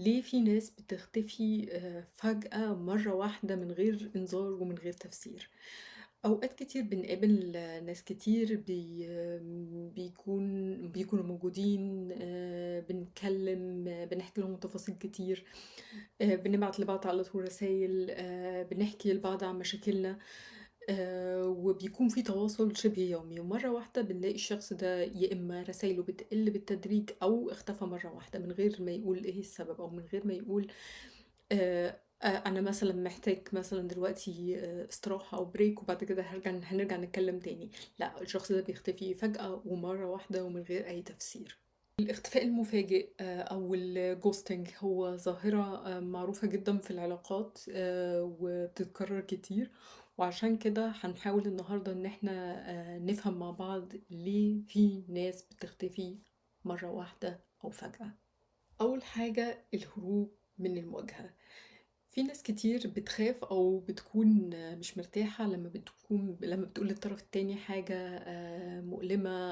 ليه في ناس بتختفي فجأة مرة واحدة من غير إنذار ومن غير تفسير؟ أوقات كتير بنقابل ناس كتير بي آمم، بيكونوا موجودين، بنتكلم، بنحكي لهم تفاصيل كتير، بنبعت لبعض على طول رسايل، بنحكي لبعض عن مشاكلنا، وبيكون في تواصل شبه يومي، ومرّة واحدة بنلاقي الشخص ده يا إما رسايله بتقل بالتدريج أو اختفى مرّة واحدة من غير ما يقول إيه السبب أو من غير ما يقول أ أنا مثلًا محتاج مثلًا دلوقتي استراحة أو break وبعد كده هنرجع نتكلم تاني. لأ، الشخص ده بيختفي فجأة ومرّة واحدة ومن غير أي تفسير. الاختفاء المفاجئ أو الghosting هو ظاهرة معروفة جدًا في العلاقات وبتتكرر كتير، وعشان كده هنحاول النهارده إن إحنا نفهم مع بعض ليه في ناس بتختفي مرّة واحدة أو فجأة. أول حاجة الهروب من المواجهة. في ناس كتير بتخاف أو بتكون مش مرتاحة لما بتقول للطرف التاني حاجة مؤلمة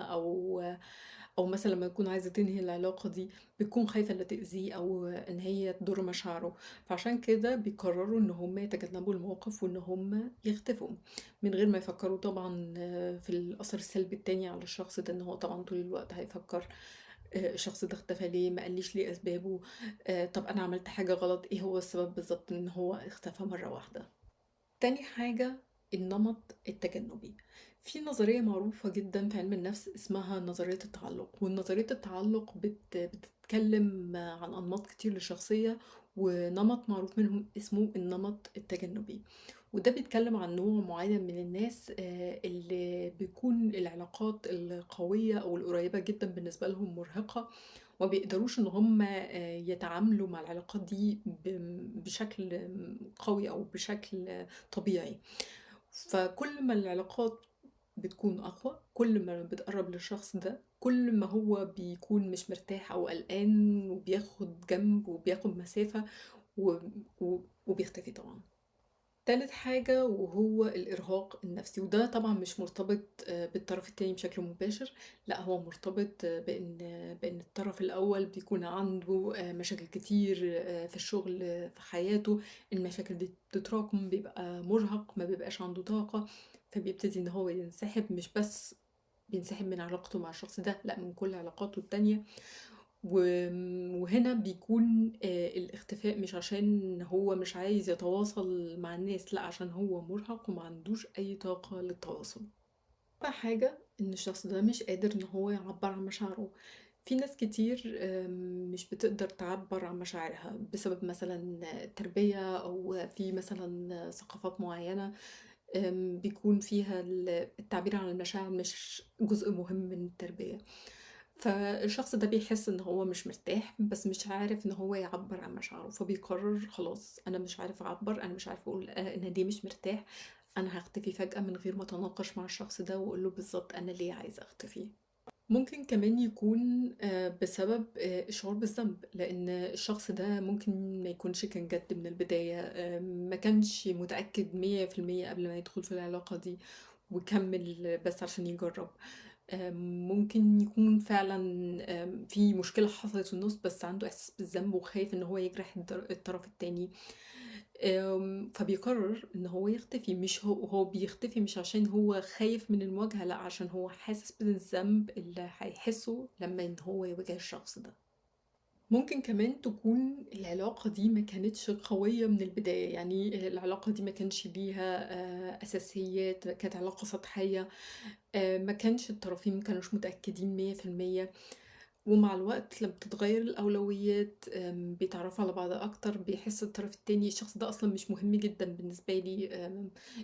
أو مثلًا لما تكون عايزة تنهي العلاقة دي، بتكون خايفة إنها تأذيه أو إن هي تضر مشاعره، فعشان كده بيقرروا إن هم يتجنبوا الموقف وإن هم يختفوا، من غير ما يفكروا طبعًا في الأثر السلبي التاني على الشخص ده، إن هو طبعًا طول الوقت هيفكر الشخص ده اختفى ليه، ما قاليش ليه أسبابه، طب أنا عملت حاجة غلط، إيه هو السبب بالضبط إن هو اختفى مرة واحدة. تاني حاجة النمط التجنبي. في نظرية معروفة جدا في علم النفس اسمها نظرية التعلق، ونظرية التعلق بتتكلم عن أنماط كتير للشخصية، ونمط معروف منهم اسمه النمط التجنبي، وده بيتكلم عن نوع معين من الناس اللي بيكون العلاقات القوية أو القريبة جدا بالنسبة لهم مرهقة، وما بيقدروش إن هم يتعاملوا مع العلاقات دي بشكل قوي أو بشكل طبيعي. فكل ما العلاقات بتكون أقوى، كل ما بتقرب للشخص ده، كل ما هو بيكون مش مرتاح أو قلقان وبياخد جنب وبياخد مسافة وبيختفي طبعا. تالت حاجة وهو الإرهاق النفسي، وده طبعا مش مرتبط بالطرف التاني بشكل مباشر، لا هو مرتبط بإن الطرف الأول بيكون عنده مشاكل كتير في الشغل، في حياته، المشاكل دي بتتراكم، بيبقى مرهق، ما بيبقاش عنده طاقة، فبيبتدي إن هو ينسحب، مش بس بينسحب من علاقته مع الشخص ده، لا من كل علاقاته التانية. وهنا بيكون الاختفاء مش عشان هو مش عايز يتواصل مع الناس، لا عشان هو مرهق وما عندوش أي طاقة للتواصل. رابع حاجة إن الشخص ده مش قادر إن هو يعبر عن مشاعره. في ناس كتير مش بتقدر تعبر عن مشاعرها بسبب مثلا التربية، أو في مثلا ثقافات معينة بيكون فيها التعبير عن المشاعر مش جزء مهم من التربية. فالشخص ده بيحس إن هو مش مرتاح، بس مش عارف إن هو يعبر عن مشاعره، فبيقرر خلاص أنا مش عارف أعبر، أنا مش عارف أقول أنا ليه مش مرتاح، أنا هختفي فجأة من غير ما أتناقش مع الشخص ده وأقول له بالظبط أنا ليه عايزة أختفي. ممكن كمان يكون بسبب الشعور بالذنب، لأن الشخص ده ممكن ما يكونش كان جد من البداية، ما كانش متأكد 100% قبل ما يدخل في العلاقة دي وكمل بس عشان يجرب. ممكن يكون فعلا في مشكلة حصلت في النص، بس عنده إحساس بالذنب وخايف إن هو يجرح الطرف التاني، فبيقرر إن هو يختفي. مش هو بيختفي مش عشان هو خايف من المواجهة، لا عشان هو حاسس بالذنب اللي هيحسه لما إن هو يواجه الشخص ده. ممكن كمان تكون العلاقة دي ما كانتش قوية من البداية، يعني العلاقة دي ما كانش ليها أساسيات، كانت علاقة سطحية، ما كانش الطرفين ما كانوش متأكدين 100%، ومع الوقت لما بتتغير الأولويات، بيتعرفوا على بعض أكتر، بيحس الطرف التاني الشخص ده أصلا مش مهم جدا بالنسبة لي،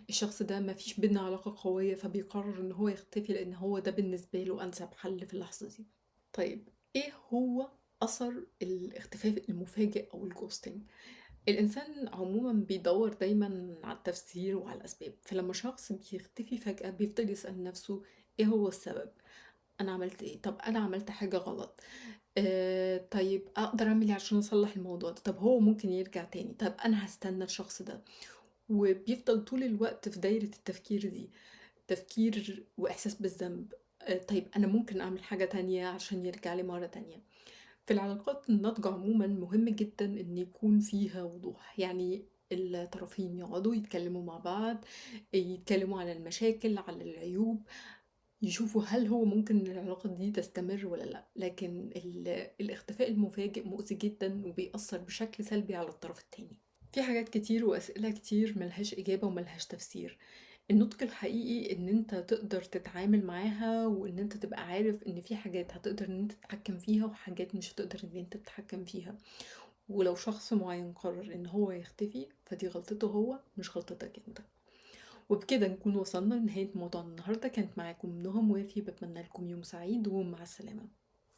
الشخص ده ما فيش بينا علاقة قوية، فبيقرر إن هو يختفي لأن هو ده بالنسبة له أنسب حل في اللحظة دي. طيب إيه هو أثر الاختفاء المفاجئ أو الجوستنج؟ الإنسان عموما بيدور دايما على التفسير وعلى الأسباب، فلما شخص بيختفي فجأة بيفضل يسأل نفسه إيه هو السبب، أنا عملت إيه، طب أنا عملت حاجة غلط، طيب أقدر أعمل إيه عشان أصلح الموضوع ده، طب هو ممكن يرجع تاني، طب أنا هستنى الشخص ده. وبيفضل طول الوقت في دايرة التفكير دي، تفكير وإحساس بالذنب، طيب أنا ممكن أعمل حاجة تانية عشان يرجع لي مرة تانية. في العلاقات الناضجة عموما مهم جدا ان يكون فيها وضوح، يعني الطرفين يقعدوا يتكلموا مع بعض، يتكلموا على المشاكل، على العيوب، يشوفوا هل هو ممكن العلاقة دي تستمر ولا لا. لكن الاختفاء المفاجئ مؤذي جدا وبيأثر بشكل سلبي على الطرف التاني. في حاجات كتير وأسئلة كتير ملهاش إجابة وملهاش تفسير. النضج الحقيقي ان انت تقدر تتعامل معاها، وان انت تبقى عارف ان في حاجات هتقدر ان انت تتحكم فيها وحاجات مش هتقدر ان انت تتحكم فيها. ولو شخص معين قرر ان هو يختفي فدي غلطته هو، مش غلطتك انت. وبكده نكون وصلنا لنهاية موضوع النهاردة. كانت معاكم نهى موافي، بتمنى لكم يوم سعيد ومع السلامة.